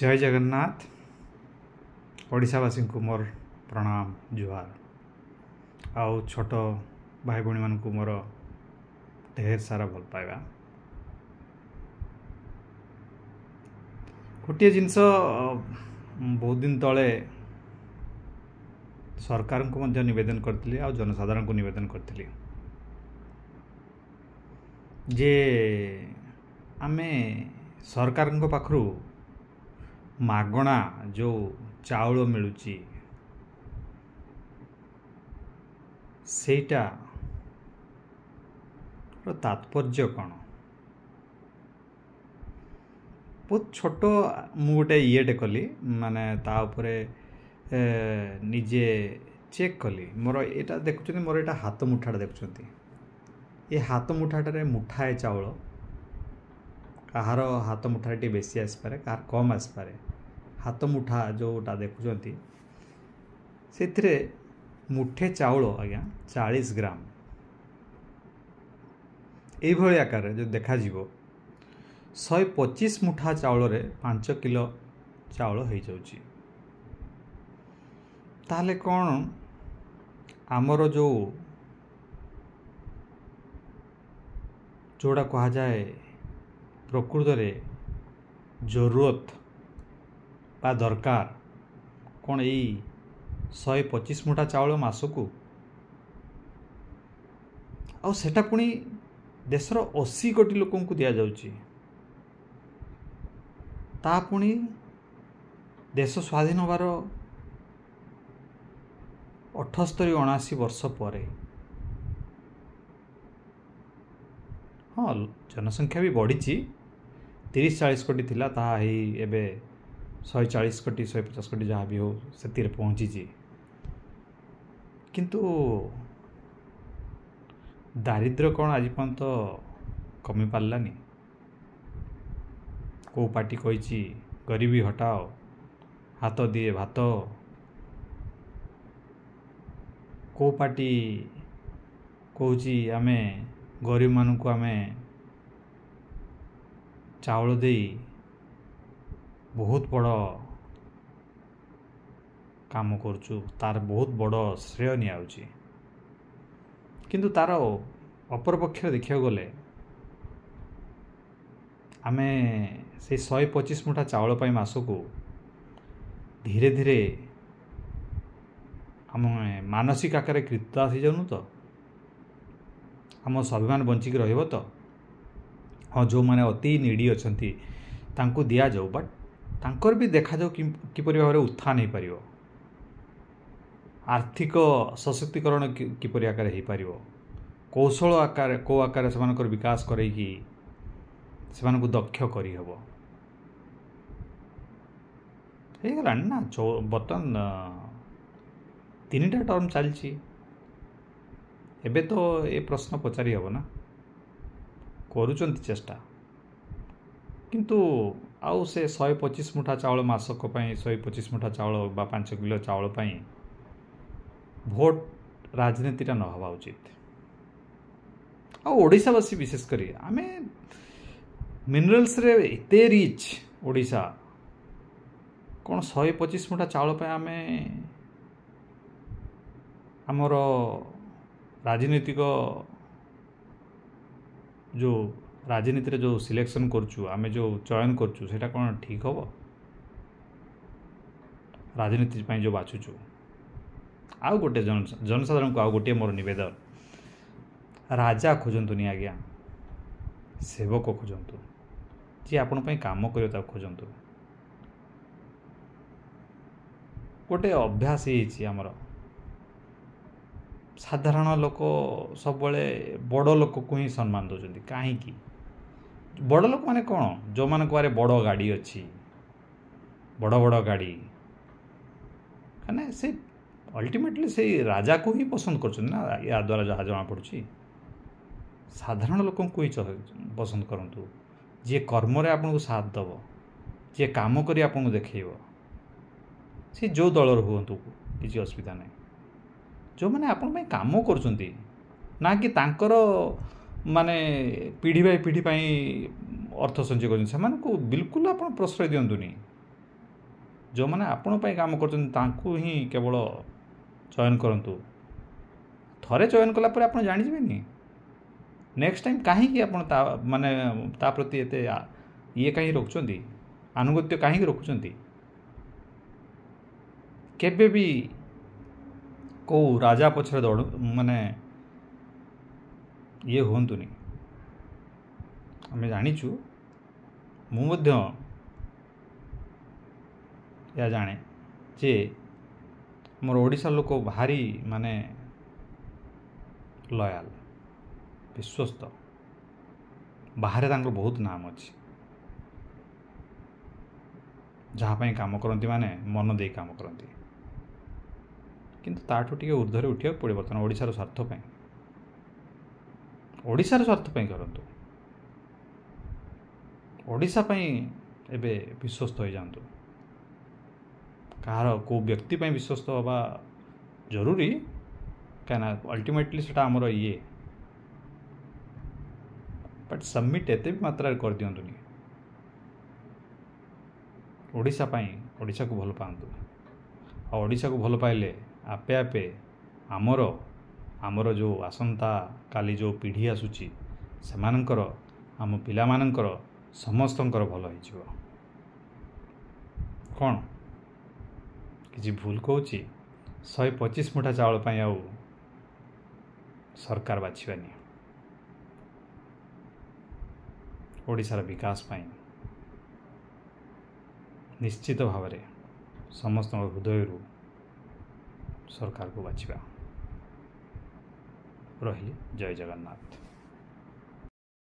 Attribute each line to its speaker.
Speaker 1: ଜୟ ଜଗନ୍ନାଥ। ଓଡ଼ିଶାବାସୀଙ୍କୁ ମୋର ପ୍ରଣାମ, ଜୁହାର। ଆଉ ଛୋଟ ଭାଇ ଭଉଣୀମାନଙ୍କୁ ମୋର ଢେର ସାରା ଭଲ ପାଇବା। ଗୋଟିଏ ଜିନିଷ ବହୁତ ଦିନ ତଳେ ସରକାରଙ୍କୁ ମଧ୍ୟ ନିବେଦନ କରିଥିଲି ଆଉ ଜନସାଧାରଣଙ୍କୁ ନିବେଦନ କରିଥିଲି ଯେ ଆମେ ସରକାରଙ୍କ ପାଖରୁ ମାଗଣା ଯେଉଁ ଚାଉଳ ମିଳୁଛି ସେଇଟାର ତାତ୍ପର୍ଯ୍ୟ କ'ଣ? ବହୁତ ଛୋଟ ମୁଁ ଗୋଟେ ଇଏଟେ କଲି, ମାନେ ତା ଉପରେ ନିଜେ ଚେକ୍ କଲି। ମୋର ଏଇଟା ଦେଖୁଛନ୍ତି, ମୋର ଏଇଟା ହାତ ମୁଠାଟା ଦେଖୁଛନ୍ତି, ଏ ହାତ ମୁଠାଟାରେ ମୁଠାଏ ଚାଉଳ, କାହାର ହାତ ମୁଠାରେ ଟିକେ ବେଶୀ ଆସିପାରେ, କାହାର କମ୍ ଆସିପାରେ। ହାତ ମୁଠା ଯେଉଁଟା ଦେଖୁଛନ୍ତି ସେଥିରେ ମୁଠେ ଚାଉଳ ଆଜ୍ଞା 40 ଗ୍ରାମ ଏଇଭଳି ଆକାରରେ ଯଦି ଦେଖାଯିବ 125 ମୁଠା ଚାଉଳରେ 5 କିଲୋ ଚାଉଳ ହେଇଯାଉଛି। ତାହେଲେ କ'ଣ ଆମର ଯେଉଁଟା କୁହାଯାଏ ପ୍ରକୃତରେ ଜରୁରତ ବା ଦରକାର, କ'ଣ ଏଇ 125 ମୁଠା ଚାଉଳ ମାସକୁ? ଆଉ ସେଟା ପୁଣି ଦେଶର 80 କୋଟି ଲୋକଙ୍କୁ ଦିଆଯାଉଛି। ତା ପୁଣି ଦେଶ ସ୍ୱାଧୀନ ହେବାର 78-79 ବର୍ଷ ପରେ। ହଁ, ଜନସଂଖ୍ୟା ବି ବଢ଼ିଛି, 30-40 କୋଟି ଥିଲା, ତାହା ହେଇ ଏବେ 140 କୋଟି 150 କୋଟି ଯାହା ବି ହଉ ସେତିରେ ପହଞ୍ଚିଛି। କିନ୍ତୁ ଦାରିଦ୍ର୍ୟ କ'ଣ ଆଜି ପର୍ଯ୍ୟନ୍ତ କମି ପାରିଲାନି? କେଉଁ ପାର୍ଟି କହିଛି ଗରିବୀ ହଟାଅ, ହାତ ଦିଏ ଭାତ? କେଉଁ ପାର୍ଟି କହୁଛି ଆମେ ଗରିବମାନଙ୍କୁ ଆମେ ଚାଉଳ ଦେଇ ବହୁତ ବଡ଼ କାମ କରୁଛୁ, ତାର ବହୁତ ବଡ଼ ଶ୍ରେୟ ନିଆଯାଉଛି। କିନ୍ତୁ ତାର ଅପରପକ୍ଷରେ ଦେଖିବାକୁ ଗଲେ ଆମେ ସେଇ 125 ମୁଠା ଚାଉଳ ପାଇଁ ମାସକୁ ଧୀରେ ଧୀରେ ଆମେ ମାନସିକ ଆକାରରେ କ୍ରୀତଦାସ ହେଇଯାଉନୁ ତ? ଆମ ସ୍ୱାଭିମାନ ବଞ୍ଚିକି ରହିବ ତ? ହଁ, ଯେଉଁମାନେ ଅତି ନିଡ଼ି ଅଛନ୍ତି ତାଙ୍କୁ ଦିଆଯାଉ, ବଟ୍ ତାଙ୍କର ବି ଦେଖାଯାଉ କିପରି ଭାବରେ ଉତ୍ଥାନ ହେଇପାରିବ, ଆର୍ଥିକ ସଶକ୍ତିକରଣ କିପରି ଆକାରରେ ହେଇପାରିବ, କୌଶଳ ଆକାରରେ କେଉଁ ଆକାରରେ ସେମାନଙ୍କର ବିକାଶ କରେଇକି ସେମାନଙ୍କୁ ଦକ୍ଷ କରିହେବ। ହେଇଗଲାଣି ନା, ବର୍ତ୍ତମାନ 3ଟା ଟର୍ମ ଚାଲିଛି। ଏବେ ତ ଏ ପ୍ରଶ୍ନ ପଚାରି ହେବ ନା, କରୁଛନ୍ତି ଚେଷ୍ଟା। କିନ୍ତୁ ଆଉ ସେ 125 ମୁଠା ଚାଉଳ ମାସକ ପାଇଁ, 125 ମୁଠା ଚାଉଳ ବା 5 କିଲୋ ଚାଉଳ ପାଇଁ ଭୋଟ ରାଜନୀତିଟା ନ ହେବା ଉଚିତ। ଆଉ ଓଡ଼ିଶାବାସୀ ବିଶେଷ କରି ଆମେ ମିନେରାଲ୍ସରେ ଏତେ ରିଚ୍ ଓଡ଼ିଶା, କ'ଣ 125 ମୁଠା ଚାଉଳ ପାଇଁ ଆମେ ଆମର ରାଜନୈତିକ ଯେଉଁ ରାଜନୀତିରେ ଯେଉଁ ସିଲେକ୍ସନ୍ କରୁଛୁ, ଆମେ ଯେଉଁ ଚୟନ କରୁଛୁ, ସେଇଟା କ'ଣ ଠିକ୍ ହେବ? ରାଜନୀତି ପାଇଁ ଯେଉଁ ବାଛୁଛୁ। ଆଉ ଗୋଟେ ଜନସାଧାରଣଙ୍କୁ ଆଉ ଗୋଟିଏ ମୋର ନିବେଦନ, ରାଜା ଖୋଜନ୍ତୁନି ଆଜ୍ଞା, ସେବକ ଖୋଜନ୍ତୁ, ଯିଏ ଆପଣଙ୍କ ପାଇଁ କାମ କରିବ ତାକୁ ଖୋଜନ୍ତୁ। ଗୋଟେ ଅଭ୍ୟାସ ହେଇଛି ଆମର, ସାଧାରଣ ଲୋକ ସବୁବେଳେ ବଡ଼ ଲୋକକୁ ହିଁ ସମ୍ମାନ ଦେଉଛନ୍ତି। କାହିଁକି? ବଡ଼ ଲୋକମାନେ କ'ଣ, ଯେଉଁମାନଙ୍କ ପାଖରେ ବଡ଼ ଗାଡ଼ି ଅଛି, ବଡ଼ ବଡ଼ ଗାଡ଼ି, ମାନେ ସେ ଅଲ୍ଟିମେଟଲି ସେଇ ରାଜାକୁ ହିଁ ପସନ୍ଦ କରୁଛନ୍ତି ନା। ୟା ଦ୍ୱାରା ଯାହା ଜଣାପଡ଼ୁଛି, ସାଧାରଣ ଲୋକଙ୍କୁ ହିଁ ପସନ୍ଦ କରନ୍ତୁ, ଯିଏ କର୍ମରେ ଆପଣଙ୍କୁ ସାଥ ଦେବ, ଯିଏ କାମ କରି ଆପଣଙ୍କୁ ଦେଖେଇବ, ସେ ଯେଉଁ ଦଳର ହୁଅନ୍ତୁ କିଛି ଅସୁବିଧା ନାହିଁ। ଯେଉଁମାନେ ଆପଣଙ୍କ ପାଇଁ କାମ କରୁଛନ୍ତି, ନା କି ତାଙ୍କର ମାନେ ପିଢ଼ି ବାଇ ପିଢ଼ି ପାଇଁ ଅର୍ଥ ସଞ୍ଚୟ କରୁଛନ୍ତି, ସେମାନଙ୍କୁ ବିଲକୁଲ ଆପଣ ପ୍ରଶ୍ରୟ ଦିଅନ୍ତୁନି। ଯେଉଁମାନେ ଆପଣଙ୍କ ପାଇଁ କାମ କରୁଛନ୍ତି ତାଙ୍କୁ ହିଁ କେବଳ ଚୟନ କରନ୍ତୁ। ଥରେ ଚୟନ କଲା ପରେ ଆପଣ ଜାଣିଯିବେନି ନେକ୍ସଟ ଟାଇମ୍ କାହିଁକି ଆପଣ ତା ମାନେ ତା ପ୍ରତି ଏତେ ଇଏ କାହିଁକି ରଖୁଛନ୍ତି, ଆନୁଗତ୍ୟ କାହିଁକି ରଖୁଛନ୍ତି। କେବେ ବି କେଉଁ ରାଜା ପଛରେ ଦୌଡ଼ ମାନେ ଇଏ ହୁଅନ୍ତୁନି। ଆମେ ଜାଣିଛୁ, ମୁଁ ମଧ୍ୟ ଏହା ଜାଣେ ଯେ ଆମର ଓଡ଼ିଶା ଲୋକ ଭାରି ମାନେ ଲୟାଲ, ବିଶ୍ୱସ୍ତ, ବାହାରେ ତାଙ୍କର ବହୁତ ନାମ ଅଛି। ଯାହା ପାଇଁ କାମ କରନ୍ତି ମାନେ ମନ ଦେଇ କାମ କରନ୍ତି, କିନ୍ତୁ ତାଠୁ ଟିକେ ଉର୍ଦ୍ଧ୍ୱରେ ଉଠିବାକୁ ପଡ଼ିବ ବର୍ତ୍ତମାନ ଓଡ଼ିଶାର ସ୍ୱାର୍ଥ ପାଇଁ। ଓଡ଼ିଶାର ସ୍ୱାର୍ଥ ପାଇଁ କରନ୍ତୁ, ଓଡ଼ିଶା ପାଇଁ ଏବେ ବିଶ୍ୱସ୍ତ ହୋଇଯାଆନ୍ତୁ। କାହାର କେଉଁ ବ୍ୟକ୍ତି ପାଇଁ ବିଶ୍ୱସ୍ତ ହେବା ଜରୁରୀ, କାହିଁକିନା ଅଲ୍ଟିମେଟଲି ସେଇଟା ଆମର ଇଏ, ବଟ୍ ସବମିଟ୍ ଏତେ ବି ମାତ୍ରାରେ କରିଦିଅନ୍ତୁନି। ଓଡ଼ିଶା ପାଇଁ, ଓଡ଼ିଶାକୁ ଭଲ ପାଆନ୍ତୁ। ଆଉ ଓଡ଼ିଶାକୁ ଭଲ ପାଇଲେ ଆପେ ଆପେ ଆମର ଆମର ଯେଉଁ ଆସନ୍ତା କାଲି ଯେଉଁ ପିଢ଼ି ଆସୁଛି ସେମାନଙ୍କର, ଆମ ପିଲାମାନଙ୍କର, ସମସ୍ତଙ୍କର ଭଲ ହେଇଯିବ। କ'ଣ କିଛି ଭୁଲ କହୁଛି? 125 ମୁଠା ଚାଉଳ ପାଇଁ ଆଉ ସରକାର ବାଛିବାନି। ଓଡ଼ିଶାର ବିକାଶ ପାଇଁ ନିଶ୍ଚିତ ଭାବରେ ସମସ୍ତଙ୍କ ହୃଦୟରୁ ସରକାରକୁ ବାଛିବା। ରହିଲି, ଜୟ ଜଗନ୍ନାଥ।